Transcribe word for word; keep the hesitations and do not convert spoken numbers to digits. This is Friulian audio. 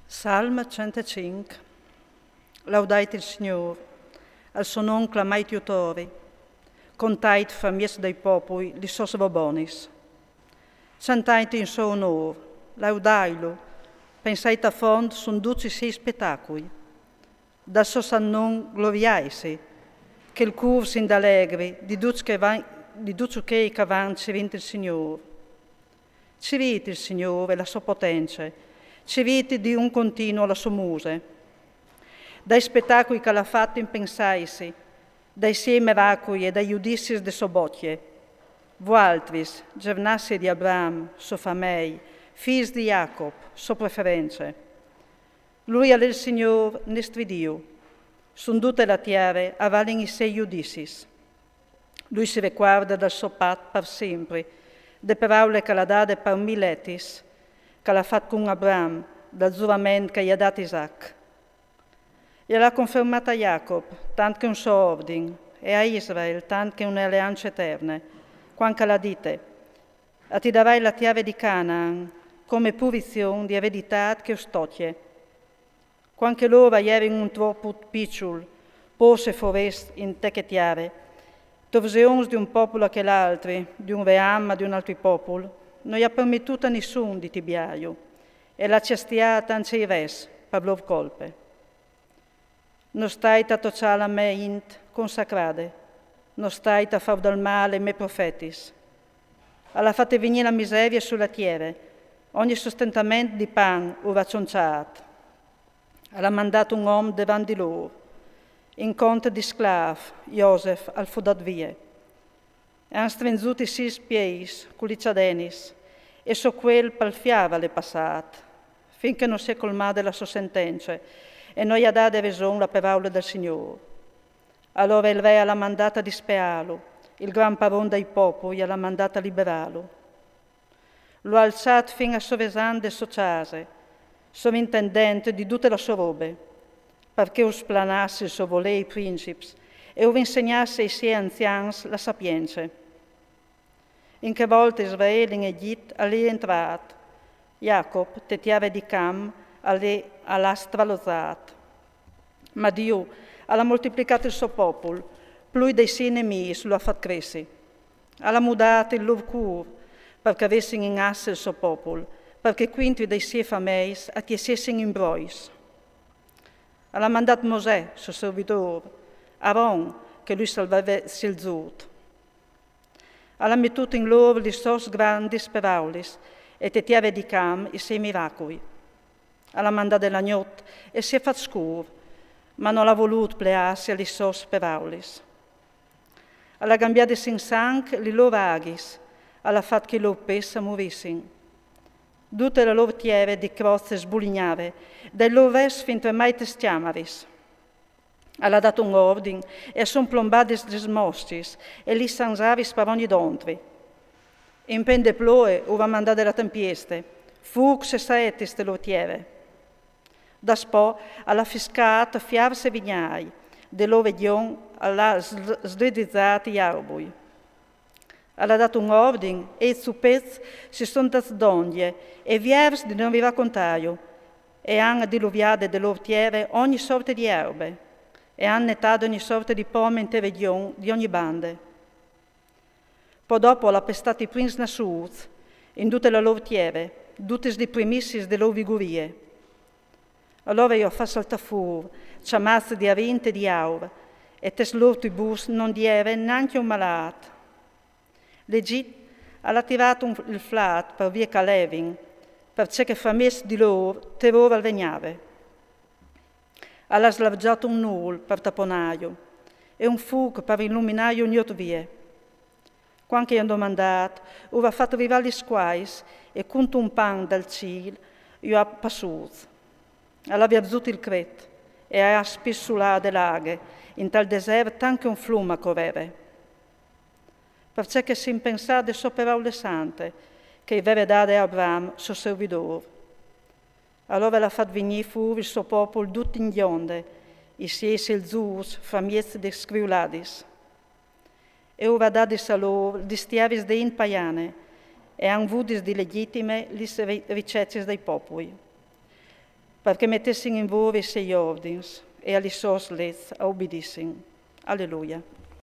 Salm centecinc. Laudait il Signôr, al so non clamait jutori, contait famiez dai popui li sôs robis bonis. Chantait in so onôr, laudailu, pensait a font sun ducj i siei spetacui. Dal so sant non gloriaitsi, che il cûr s'indalegri di ducj chei ch'a van cirint il Signôr. Cirît il Signôr e la sô potence, cirît di un continu la sô muse. Dai spetacui ch'al à fat inpensaitsi, dai siei meracui e dai judicis de sô bocje. Vualtris, gernassie di Abraham, sô famei, fîs di Jacop, sô preference. Lui al è il Signôr nestri Diu. Sun dute la tiere a valin i siei judicis. Lui si recuarde dal so pat par simpri, de peraule ch'al à dade par miletis, ch'al à fat cun Abraham, dal zurament ch'a i à dât Isaac. E al à confermât a Jacop tant che un so ordin, e a Israel tant che une aleance eterne, cuant ch'al à dite: A ti darai la tiere di Canaan, come purizion di ereditât che us tocje. Cuant che lôr a jerin un troput piçul, pôcs e forest inte chê tiere, torzeons di un popul a chel altri, di un ream a di un altri popul, no i à permetût a nissun di tibiâju, e al à cjastiât ancje i res par lôr colpe. No stait a tocjâ la mê int consacrade, no stait a fâur dal mâl ai mê profetis. Al à fat vignî la miserie su la tiere, ogni sostentament di pan ur à cionçât. Al à mandât un om devant di lôr, in conte di sclâf, Josef al fo dât vie. E àn strinzût i siei pieis cu lis cjadenis, e sô cuel pal fiâr al è passât, fin che no si è colmade la sô sentence, e no i à dade reson la peraule dal Signôr. Alore il re al à mandât a dispeâlu, il gran paron dai popui al à mandât a liberâlu. Lu à alçât fin a sovesant de sô cjase, sovrintendent di dute la sô robe, par che us planàs il so volê ai princips e us insegnàs ai siei anzians la sapience. In chê volte Israel in Egjit al è jentrât, Jacop te tiere di Cam al è, al à stralozât. Ma Diu al à moltiplicât il so popul, plui dai siei nemîs lu à fat cressi. Al à mudât il lôr cûr, par che a vessin in asse il so popul, par che cuintri dai siei fameis a tiessessin imbrois. Al à mandât Mosè, so servidôr, Aron, che lui al veve sielzût. Al à metût in lôr lis sôs grandis peraulis, e te tiere di Cam i siei miracui. Al à mandade la gnot e si è fat scûr, ma nol à volût pleâsi a lis sôs peraulis. Al à gambiadis in sanc lis lôr aghis, al à fat che i lôr pes a murissin. Dute la lôr tiere di crozis e sbulignave, dai lôr res fintremai tes cjamaris. Al à dât un ordin, e a son plombadis lis moscjis e lis sanzaris par ogni dontri. In plen de ploe ur à mandade la tempieste, fûcs e saetis te lôr tiere. Daspò al à fiscât fiars e vignâi, de lôr vegjon al à sl-, sdridizât i arbui. Al à dât un ordin e i zupets si son dâts dongje, e viers di no rivâ a contâju, e àn diluviade de lôr tiere ogni sorte di erbe, e àn netade ogni sorte di pome inte vegjon di ogni bande. Po dopo al à pestât i prins nassûts, in dute la lôr tiere, dutis lis primissis de lôr vigurie. Alore ju à fat saltâ fûr cjamats di arint e di aur, e tes lôr tribùs no 'nd jere nancje un malât. L'Egjit al à tirât un, il flât par vie ch'a levin, parcè che famiez di lôr te lôr al vegnave. Al à slargjât un nûl par taponâju, e un fûc par iluminâju gnot vie. Cuant che i àn domandât, ur à fat rivâ lis scuais, e cuntun pan dal cîl ju à passûts. Al à vierzût il cret, e al à spissulade la aghe, intal desert tant che un flum a coreve. Parcè che si impensà de sô peraule sante, che i veve dade a Abraham, so servidôr. Alore al à fat vignî fûr il so popul dut in gjonde, i siei sielzûts, famiez de scriuladis. E ur à dadis a lôr lis tieris de int paiane, e àn vûdis di legitime lis ri-, ricecis dai popui. parcè metessin in vore i sei ordins e a li sôs lez a obedissin. Aleluia.